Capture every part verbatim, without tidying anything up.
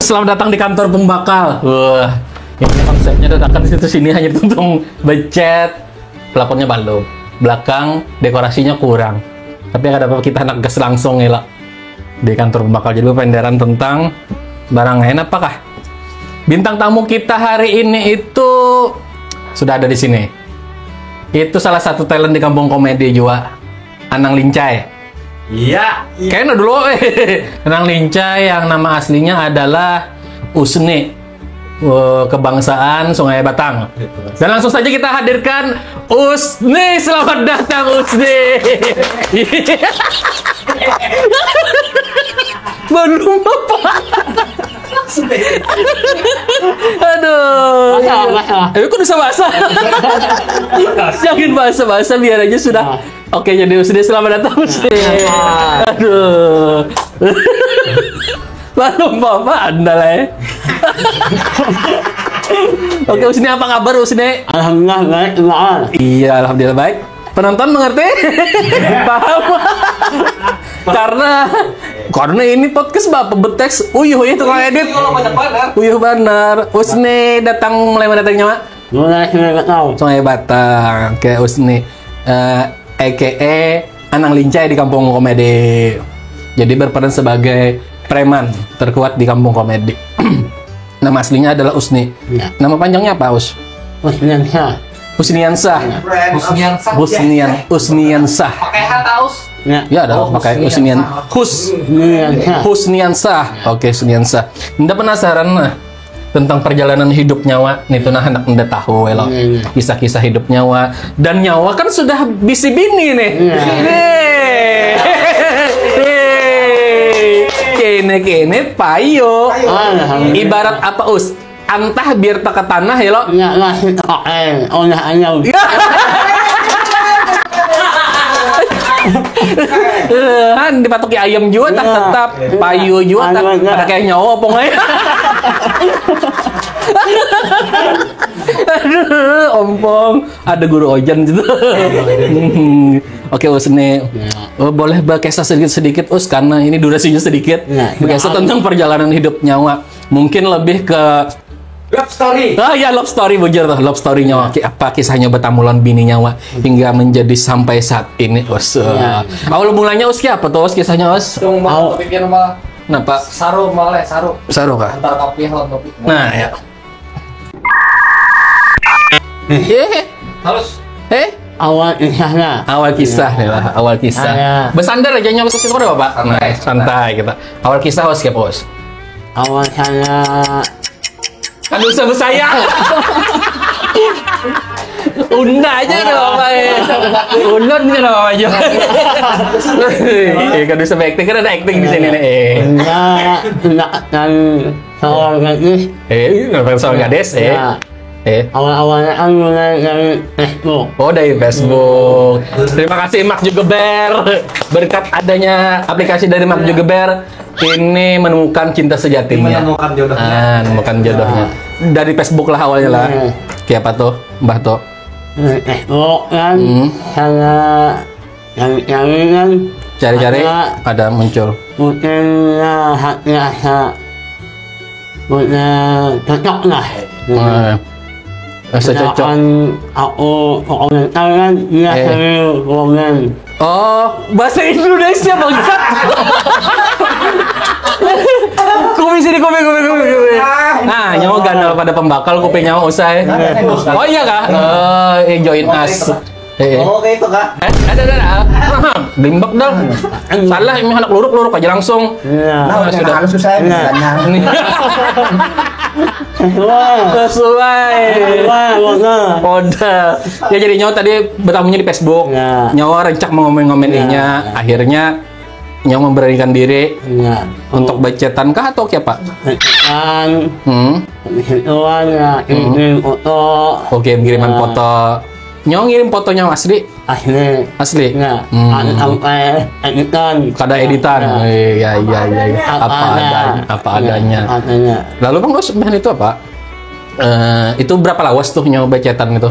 Selamat datang di kantor pembakal. Wah, ini konsepnya dadakan situ sini hanya tuntung becet. Pelakonnya balum. Belakang dekorasinya kurang. Tapi kada apa kita anak gas langsung ya lah. Di kantor pembakal jadi penderan tentang barang lain apakah? Bintang tamu kita hari ini itu sudah ada di sini. Itu salah satu talent di kampung komedi juga. Anang Lincai. Iya. Kayaknya dulu, Anang Lincai yang nama aslinya adalah Usni. Eh, kebangsaan Sungai Batang. Dan langsung saja kita hadirkan Usni. Selamat datang, Usni. Belum apa? Aduh. Masa, masa. Eh, kok bisa bahasa? Jangan bahasa-bahasa, biar aja sudah. Oke, jadi Usni, selamat datang, Usni. Aduh. Lalu apa anda lah, eh? Oke, Usni, apa kabar, Usni? Alhamdulillah, baik, Maan. Iya, alhamdulillah baik. Penonton mengerti? Paham? Karena karena ini podcast bapak beteks uyuh itu kalau edit. Kalau banyak banget. Uyuh banar. Usni datang mulai mana tadi, Nyawa? Mulai sudah tahu. Sungai Batang, kayak Usni, eh, A K A Anang Lincai di Kampung Komedi. Jadi berperan sebagai preman terkuat di Kampung Komedi. Nama aslinya adalah Usni. Ya. Nama panjangnya apa, Us? Usniansa. Husniansah. Husniansah. Husnian Husniansah. Pakai H taus. Ya. Ya ada Oh, pakai Husniansah. Husnian Hus Usniansa. Husniansah. Oke, Husniansah. Nda penasaran nah tentang perjalanan hidup Nyawa nih tuh nah anak nda tahu lo. Iya, iya. Kisah-kisah hidup Nyawa dan Nyawa kan sudah bisi bini nih. Iya. Nih. Nih. Kene kene payo. Alhamdulillah. Ibarat apa, Us? Antah biar teka tanah ya lo. Ya, nasi toel, olah ayam. Han dipatuki ayam juga tah Iya. tetap payu juga tah Anu, iya. Ada kayak Nyawa pokoknya. Aduh, ompong, ada guru ojan gitu. Oke, Us nih. Ya. Oh, boleh berkisah sedikit-sedikit, Us, karena ini durasinya sedikit. Ya, Berkisah ya. Tentang perjalanan hidup Nyawa. Mungkin lebih ke Love story. Ah ya, love story bujur tuh, love story Nyawa. Ki- Apa kisahnya bertamu lawan bini Nyawa hingga menjadi sampai saat ini, Us. Ya. Awal mulanya, Us, ki apa tuh, Us, kisahnya, Us? Dong mau Au. Pikir mah Kenapa? Saru malah saru. Saru kah? Antar kopi hal kopi. Nah ya. Eh, Eh, Halus. eh, awal kisahnya. Awal kisah nih lah, awal kisah. Ada. Bersandar aja, Nyawa, ke sini, apa? Nah, Santai. Santai kita. Awal kisah, Us, siapa, Us? Awal saya Aduh, sama saya. Unda aja ada apa ya? Unda punya nama apa aja? Eh, kan bisa acting, kan ada acting di sini nih. Eh. Enggak, enggak akan seorang gadis. Eh, ini kenapa soal gadis, eh? Ya. Eh. Awal-awalnya kan mulai dari Facebook. Oh, dari Facebook. Terima kasih Mark Zuckerberg. Berkat adanya aplikasi dari Mark Zuckerberg, ini menemukan cinta sejatinya. Menemukan jodohnya. Ah, menemukan jodohnya. Dari Facebook lah awalnya lah. Iya. Siapa tuh, Mbah tuh? Dari Facebook kan Hmm. saya cari-cari kan Cari-cari ada ada muncul. Mungkin ya hati rasa punya cocok lah. Eh, rasa cocok. Misalkan aku komentar kan dia Eh. sering komen. Oh, bahasa Indonesia, bangsat. Kopi sini, kopi, kopi, kopi, kopi. Nah, Nyawa ganal pada pembakal, kopi Nyawa usai. Oh iya kah? Eh, eh, join us. Eh, eh. Oh, kayak itu kak. Eh, ada, ada, ada. Limbak dah. Salah, ini anak luruk-luruk aja langsung. Iya. Nah, sudah. Halus susah ya. Iya. Ini. Wah. Sesuai. Wah, betul. Oda. Ya, jadi Nyawa tadi bertamunya di Facebook. Ya. Nyawa rancak mengomen-ngomen Ya. inya. Akhirnya Nyawa memberanikan diri Iya. untuk bacetan kah atau siapa? Kan Hmm. di situ kan ya kirim foto. Oke, kiriman Ya. Foto. Nyawa ngirim foto Nyawa asli? Asli. Asli? Ya. Hmm. Ada sampai editan. Kada editan. Ya. Iya, iya, iya, iya. Apa Apa ada. adanya, apa Ya, adanya. Adanya. Lalu Bang Bos, bahan itu apa? Eh, itu berapa lawas tuh Nyawa bacetan itu?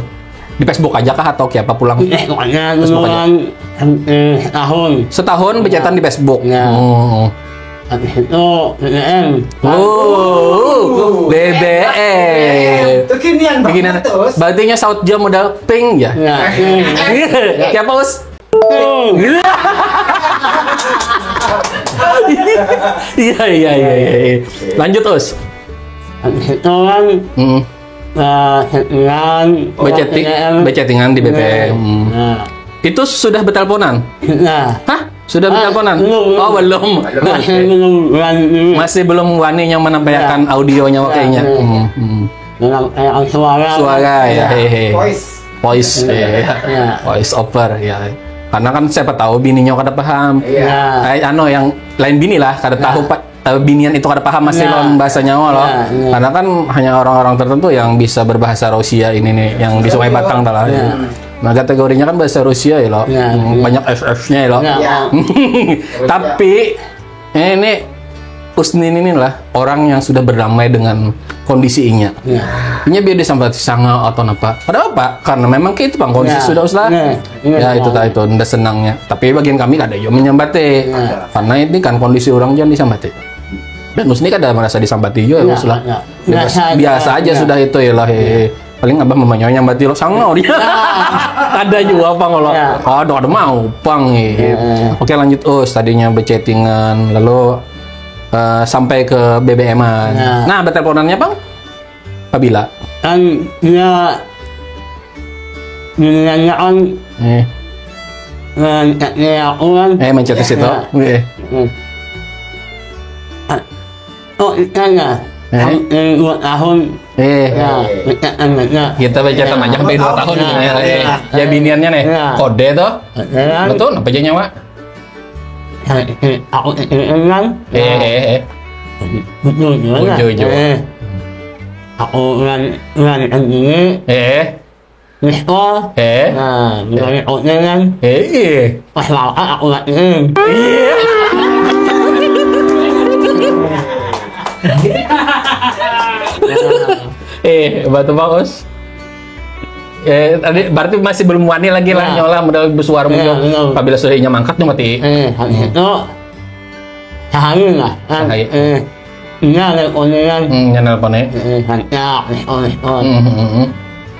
Di Facebook aja kah atau siapa pulang? Eh, pokoknya Facebook aja. duluan hampir setahun. Setahun bacetan di Facebook. Ya. Hmm. Habis itu B B M. Oh, B B M. Kekinian Begini, banget terus. Berarti nya saut jam udah ping ya. Ya, ini. Siapa, Us? Iya, iya, iya, iya, iya. Lanjut, Us. Habis itu kan Hmm. eh, settingan, Bechatting, B B M. Bechattingan di B B M. Hmm. Nah, Itu sudah berteleponan? nah. Hah? Sudah Ah, berteleponan? belum, belum. Oh, belum. Masih belum berani ini. Masih belum wani yang menampilkan Ya. audionya Ya, kayaknya. ya. Hmm, hmm. Dengan eh, suara. Suara ya, Ya. hehe. Voice. Voice, Ya. ya. Ya. Voice over ya. Karena kan siapa tahu bininya kada paham. Iya. Ya. Eh, anu yang lain bini lah, kada Ya. tahu pak eh, binian itu kada paham masih Ya. lawan bahasa Jawa loh. Ya, ya. Karena kan hanya orang-orang tertentu yang bisa berbahasa Rusia ini nih, yang di Sungai Batang dah lah. Ya. Nah, kategorinya kan bahasa Rusia ya loh. Ya, Hmm, ya. Banyak F-F-nya ya loh. Ya. Hmm. Tapi ini Usnin ini lah orang yang sudah berdamai dengan kondisi inya. Ya. Inya biar disambati sanga atau apa. Kada apa, karena memang kayak itu pang kondisi Ya. sudah uslah. Ya, ya, Ya, itu ya. Tah itu nda senangnya. Tapi bagian kami kada juga menyambati. Ya. Karena ini kan kondisi orang jangan disambati. Dan Usni kada merasa disambati juga Ya, uslah. ya. Biasa, Biasa aja. biasa aja Ya. Sudah itu ya lah. Hehe. Paling abah mamanya nyambati lo sanga dia. Ada juga pang kalau. Ya. Aduh, ada mau pang ya. Ya. Oke, lanjut Us, tadinya bechattingan lalu eh, sampai ke B B M-an. Ya. Nah, berteleponannya pang? Pabila? Kan dia dunianya kan Eh, mencetnya aku kan. eh mencet ke situ. Ya. Eh. Hmm. Ah, oh, ikan ya. Eh. Hampir dua tahun. Eh. Ya, becatan aja. Kita becatan Ya. aja sampai dua tahun Ya, gitu ya. ya. Ya biniannya nih. Ya. Kode tuh. Ya, kan? Betul, apa aja nyawa? Aku itu kan. Eh, eh, eh. Betul juga. Ujo, ujo. Eh. Aku ulan ulan ini Eh, miskol. eh. Nah, dari outnya kan Eh, eh. Pas lawan aku latihin. Iya. Eh, batu bagus. Eh, tadi berarti masih belum wani lagi lah Ya. Nyola modal bersuara Ya, muncul. benar. Apabila sudah inya mangkat tuh mati. Eh, habis itu sehari lah kan. Sehari. Eh, ini ada koneran. Hmm, yang nelpon ya. Eh, santai, miskol, miskol. Hmm, hmm, hmm.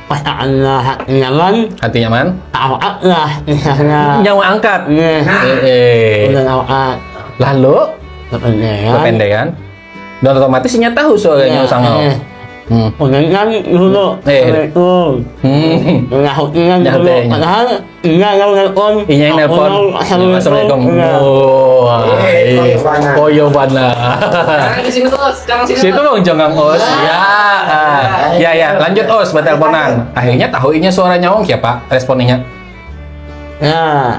Pas ada hati nyaman, Hati nyaman. taat lah misalnya. Nyawa angkat. Nih, Eh, eh. udah taat. Lalu Kependekan. kependekan. Dan otomatis inya tahu suaranya Iya, sangau. eh. Hmm. Kemudian kan dulu, Eh. Assalamualaikum. Hmm. Mengahuti kan Nyampe, dulu. nyampe. Padahal enggak, enggak nelpon. Inya yang Aku nelpon. mau, Assalamualaikum. Assalamualaikum. Iya. Wah, Eh, iya. koyo bana. Koyo bana. Jangan ke sini terus, jangan sini Situ terus. Bang Jonggang Os. Ya. Ah. Ya, ya, lanjut Os berteleponan. Akhirnya tahu inya suara nyawang siapa? Responnya. Ya,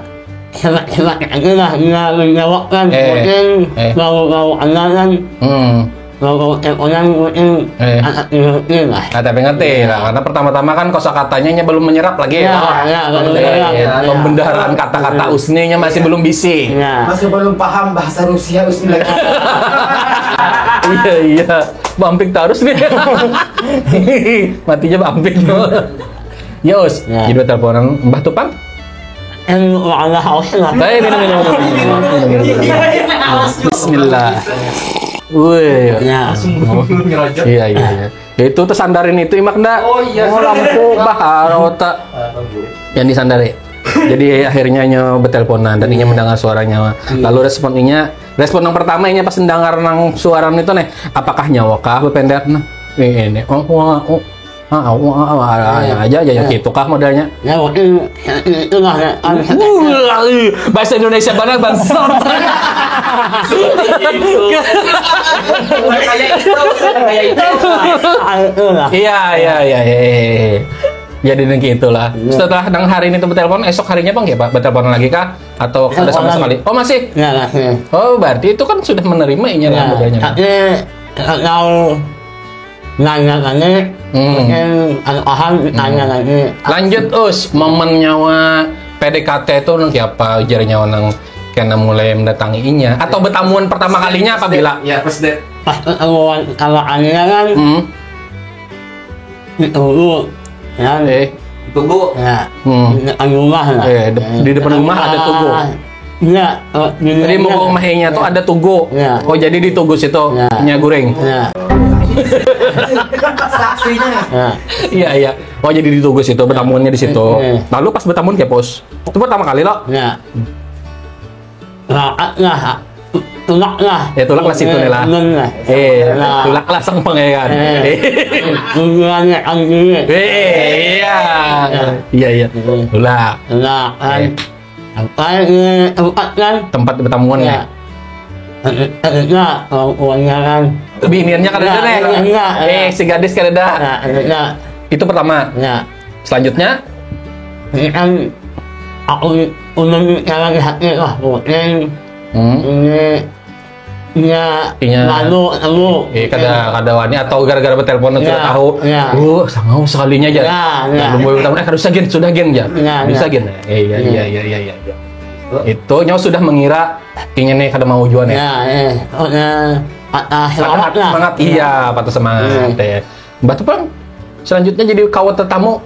semak-semak aja lah, nggak menjawab kan. Eh, Mungkin eh. mau, mau anak kan, Hmm. mau, mau teleponan mungkin Eh. anak ngerti lah. Nah, tapi ngerti lah, karena pertama-tama kan kosakatanya nya belum menyerap lagi. Ya, ya, belum menyerap, Iya, ya. Pembendaran kata-kata usninya masih belum bisi. Ya. Masih belum paham bahasa Rusia Usni. Iya, iya. Bampik terus nih. Matinya bampik. Ya, Us. Ya. Jadi teleponan Mbah Tupang. Em, Allah, Allah lah. Baik, minum, minum, minum, minum, minum, minum, minum. Bismillah. Wih. Ya. Iya, iya, iya. Ya, itu tersandarin itu imak ndak? Oh, iya, Oh, sudah. Lampu bah, rota. Yang disandari. Jadi akhirnya nyo berteleponan dan inya mendengar suaranya. Lalu respon inya, respon yang pertama inya pas mendengar nang suara itu nih, apakah nyawa kah bepender nah? Ini, oh, wah, oh, ah, wah, ah, wah, ah, aja aja Iya. Gitu kah modelnya? Ya, mungkin ya, itu lah ya. Kan, Uh, bahasa Indonesia benar bangsat. Kayak itu, kayak itu. ah, itu lah. Iya, iya, iya, iya, iya. Jadi nang gitulah. Iya. Setelah nang hari ini tuh bertelepon, esok harinya bang ya pak, bertelepon lagi kah? Atau ada sama Telepon sekali? Oh masih. Ya, lah, ya. Oh berarti itu kan sudah menerima inya lah Ya, modelnya. tapi kalau nanya lagi, Hmm. mungkin ada paham ditanya lagi. Lanjut us, momen nyawa P D K T itu nang siapa ujar nyawa nang kena mulai mendatangi inya atau bertamuan pertama kalinya apabila? Ya, pas deh. Pas pertemuan pertama kalinya kan, Hmm. ditunggu, kan. Eh. Tunggu. Ya, Hmm. di depan rumah lah. Eh, de- di depan rumah ada tugu. Enggak, oh, di Jadi luarnya. Mau mahenya tuh ada tugu. Ya. Oh, jadi di tugu situ Ya. Nya guring. Ya. Saksinya. Ya. Iya, iya. Oh, jadi di tugu situ, betamunnya di situ. Ya. Lalu pas betamun kepos. Itu pertama kali lo. Ya. Raat lah. Tulak lah. Ya, tulak lah situ nih lah. Nun lah. Eh, Nah. Tulak lah sang pangeran. Eh. Eh. Hubungannya kan dulu. Eh, iya. Ya. Iya, iya. Hmm. Tulak. Tulak kan. Eh. Sampai ke tempat kan. Tempat pertemuan Ya. Ya. Ada, ada, orang tuanya kan. Biniannya kada ada Ya, nih. Ada, ada. Eh, si gadis kada ada. Ya, ada, ada. Itu pertama. Ya. Selanjutnya? Ini kan aku ulun cara hati lah mungkin Hmm. Ini ya Inya lalu lalu Eh, kada kada wani atau gara-gara betelepon sudah Ya, tahu. Ya. Uh, sangau sekalinya aja. Ya, ya. Lalu boy utama, eh, kada usah gin, sudah gin aja. Ya, Bisa ya. Gin. Eh, iya, iya, iya, iya, iya. Itu nyawa sudah mengira inya nih kada mau juan ya. Ya, eh. Oh, ya. Patah Patah semangat lah. Semangat, iya, patah semangat Hmm. ya. Mbah tu pang selanjutnya jadi kawa tetamu.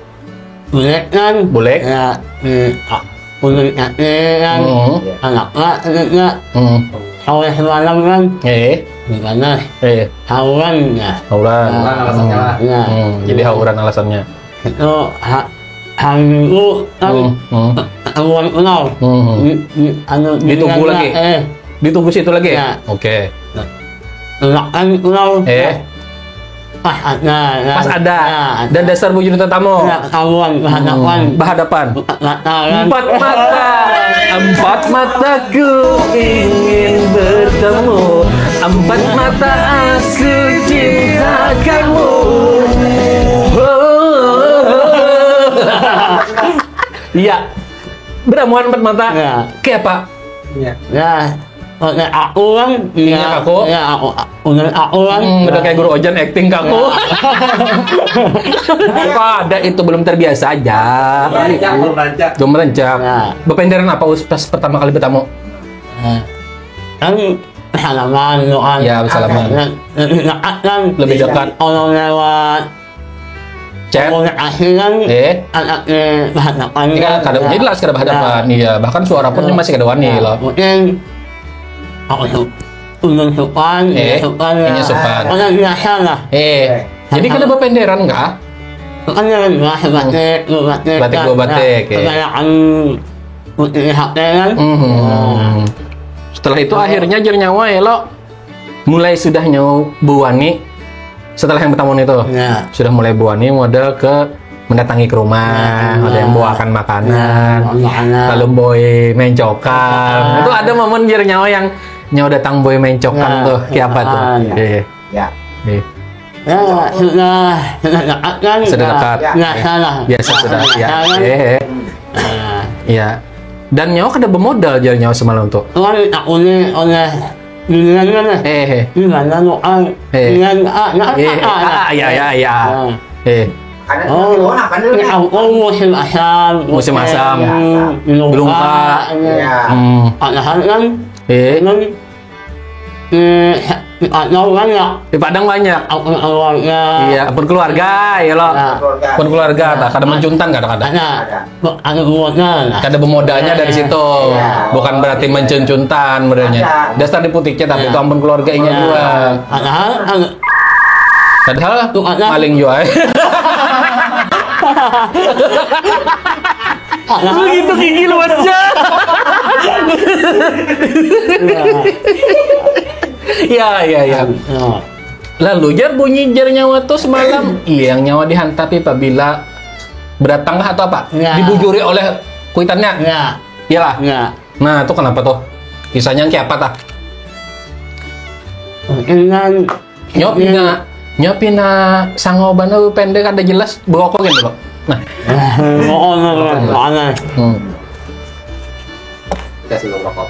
Bulek kan? Bulek. Ya, eh, ah, bulek kan? Hmm. Anak lah, anak lah. Hmm. Oleh semalam kan? Eh. Di mana? Eh. Hauran ya. Hauran. Nah, Hauran alasannya lah. Ya. Hmm. Jadi Ya. Hauran alasannya. Itu ha-, hari Minggu kan? Hmm. Hmm. Hauran kenal. Hmm. Di, di, anu, Di tugu lagi? Eh. Di tugu situ lagi? Ya. Oke. Nah, kan kenal. Eh. Pas ada. Nah, Pas ada. Nah, Dan dasar bujur tetamu. Nah, ketahuan, berhadapan. Hmm, berhadapan. Empat mata, kan? Empat mata. Empat mataku ingin bertemu. Empat mata aku cinta kamu. Oh. Iya. Beramuan empat mata. Ya. Kayak apa? Iya. Ya. Oke, aku kan Iya, aku. Ya, aku, aku kan Hmm, udah kayak guru Ojan acting ke aku. Ya. Apa ada itu belum terbiasa aja. Rancak, belum rancak. Belum rancak. Ya. Bependeran apa us pas pertama kali bertemu? Ya. Kan salaman, doa. Ya, salaman. Lebih dekat. Orang lewat Chat. Komunikasi kan Eh. Anaknya berhadapan Ini kan kan, kada ya. Jelas kada berhadapan. Ya. Iya, bahkan suara pun Ya. Masih kada wani Ya. Loh. Mungkin aku su-, ulun supan, Eh, supan ini ya. Supan. Karena biasa lah. Eh, jadi kada bependeran kah? Kan ya biasa batik, dua batik, Batik dua batik, ya. Perayaan putih H P kan. Mhm. Ya. Setelah itu Oh. Akhirnya jar nyawa ya lo. Mulai sudah nyawa buani setelah yang pertama itu. Ya. Sudah mulai buani model ke mendatangi ke rumah, Ya, ada yang ya. Bawakan makanan, Ya, makanan. Lalu boy mencokan. Ya. Itu ada momen jar nyawa yang nyawa datang boy mencokan Ya, tuh, kayak apa tuh? Ya. Iya. Ya. Iya. Ya, sudah, sudah dekat kan? Sudah dekat. Ya, biasa lah. Biasa sudah, ya. Biasa kan? Eh, eh. Nah. Iya. Dan nyawa kada bermodal jar nyawa semalam tuh. Kan aku ni oleh Giliran mana? Eh, eh. Di mana nu ang? Eh. Dengan ah, nah, Eh, eh. Ah, ah, ya, ya, ya. Ah. Eh. Ada Oh, orang apa dulu? Ini aku musim asam, Musim asam. Belum, Belum, Pak. Pak. Ya. Hmm. Padahal kan, Eh. Kan, eh, di Padang banyak. Di Padang banyak. Aku keluarga. Iya, pun keluarga, ya lo. Ya. Keluarga. Pun keluarga, Ya. Tah. Kada mencuntan, kada, kada. Ada. Ada. Anu modal lah. Kada bermodalnya dari situ. Iya. Bukan berarti mencuncuntan modelnya. Ada. Dasar di putiknya, tapi Iya. Itu ampun keluarga inya Iya. Dua. Padahal, anu Padahal Tuh, ada. Maling jua. Padahal Begitu gigi luasnya. Iya. Ya, ya, ya. Iya. Lalu jar bunyi jar nyawa tuh semalam. Iya, yang nyawa dihantapi pabila beratang kah atau apa? Ya. Dibujuri oleh kuitannya. Ya. Iyalah. Ya. Nah, tuh kenapa tuh? Kisahnya kayak apa tah? Mungkin kan Nyo pina, nyo pina sangoban tu pendek kada jelas berokok gitu loh. Nah. Oh, oh, oh, oh, oh. Hmm. Kasih lo rokok.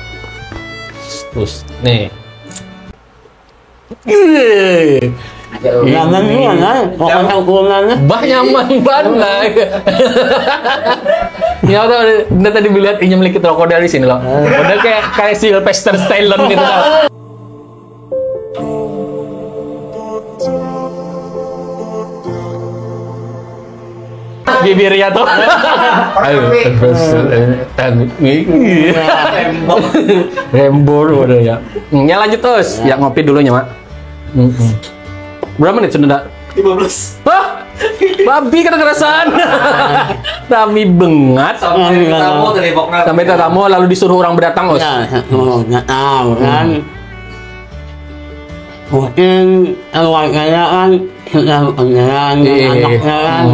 Terus nih. Nyaman juga, nah. Pokoknya ukurannya. Bah, nyaman banget. Ya udah, udah tadi melihat inya melikit rokok dari sini loh. Udah kayak kayak Sylvester Stallone gitu loh. Bibirnya tuh. Ayo, terus, eh, tadi. Rembor udah ya. Ya, lanjut terus. Ya, ngopi dulunya, Mak. Mm-mm. Berapa menit sudah, Ndak? Lima belas. Hah? Babi kada kerasaan. Rami bengat. Sampai tamu dari Bokna. Sampai tamu lalu disuruh orang berdatang, Us. Ya, oh, nggak tahu kan. Mungkin keluarganya kan sudah berjalan dan anaknya kan.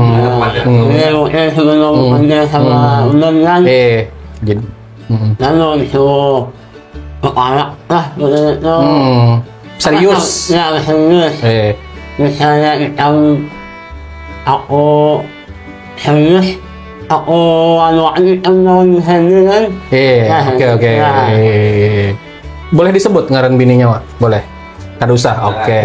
Jadi mungkin sebelum kerja sama Ulun kan. Eh, jadi. Lalu disuruh kepala lah, gitu. Serius. Ya, serius. Eh. Misalnya ikam, aku serius, aku anu, ikam lawan Henry kan. Eh, oke, oke. Boleh disebut ngaran bininya, Wak? Boleh. Kada usah, oke.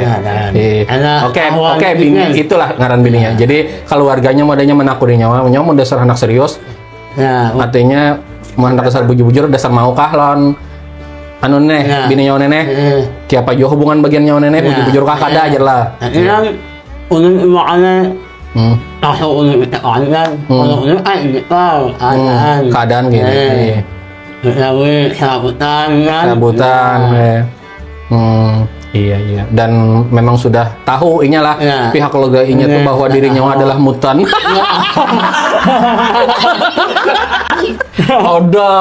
Oke, oke, bini, itulah ngaran bininya. Jadi keluarganya modalnya menakuni nyawa, nyawa dasar anak serius. Ya. Artinya, mun handak dasar bujur-bujur, dasar mau kah lawan anu neh, bini nyawa neh? Kiapa jua hubungan bagian nyawa neh, bujur-bujur kah kada aja lah. Artinya, ulun ibaratnya, tahu ulun kita kan, kalau ulun kan ini tahu keadaan. Keadaan gini. Tapi serabutan kan. Serabutan, ya. Hmm, iya, iya. Dan memang sudah tahu inya lah, pihak keluarga inya tuh bahwa dirinya adalah mutan. Ada,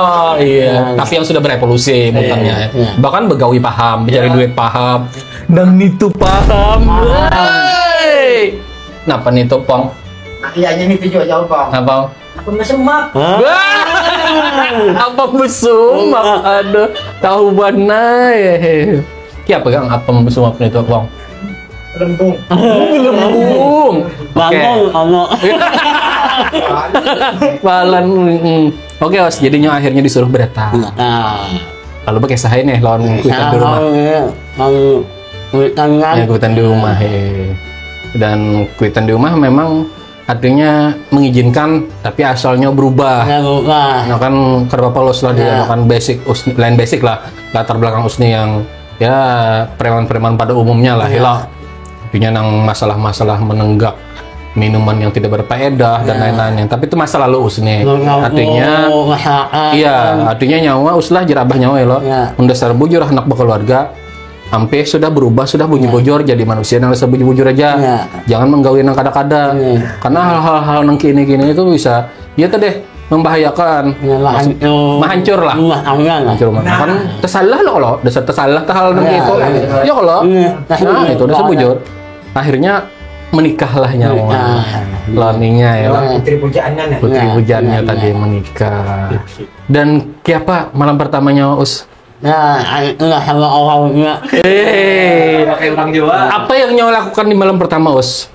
iya. Tapi yang sudah berevolusi mutannya, ya. Bahkan begawi paham, mencari duit paham. Nang nitu paham. Hei. Napa nitu, Pong? Nah, iya, ini nitu jua jauh, Pong. Apa? Apa mesumap? Wah, apa mesumap? Aduh, tahu banai. Kiapa kang apa mesumap nih tuh, Bang? Lembung. Lembung. Oke. Bangun, ono. Palan. Mm. Oke, Os, jadinya akhirnya disuruh berdatang. Nah. Lalu pakai sahai nih lawan kuitan di rumah. Lalu kuitan kan. Ya, kuitan di rumah, ya. Dan kuitan di rumah memang artinya mengizinkan, tapi asalnya berubah. Ya, berubah. Nah, kan kada apa-apa lah dia, ya, kan basic Usni, lain basic lah, latar belakang Usni yang ya preman-preman pada umumnya lah, ya. Artinya nang masalah-masalah menenggak minuman yang tidak berfaedah dan lain-lain. Tapi itu masa lalu Usni. Artinya, iya, artinya nyawa Us lah, jar abah nyawa ya lo. Ya. Mun dasar bujur anak berkeluarga, ampih sudah berubah, sudah bujur-bujur, jadi manusia nang rasa bujur-bujur aja. Ya. Jangan menggawi nang kada-kada. Ya. Karena hal-hal nang kini-kini itu bisa, ya tuh deh, membahayakan. Ya, mahancur lah. Mahancur rumah tangga. Kan tersalah lo kalau, dasar tersalah tuh hal nang itu. Ya kalau. Nah, itu dasar bujur. Akhirnya menikahlah nyawa. Lawan inya ya lah. Putri pujaannya. Putri pujaannya tadi menikah. Dan kiapa malam pertamanya, Us? Nah, itulah sama awalnya. Eh, pakai orang Jawa. Apa yang nyawa lakukan di malam pertama, Us?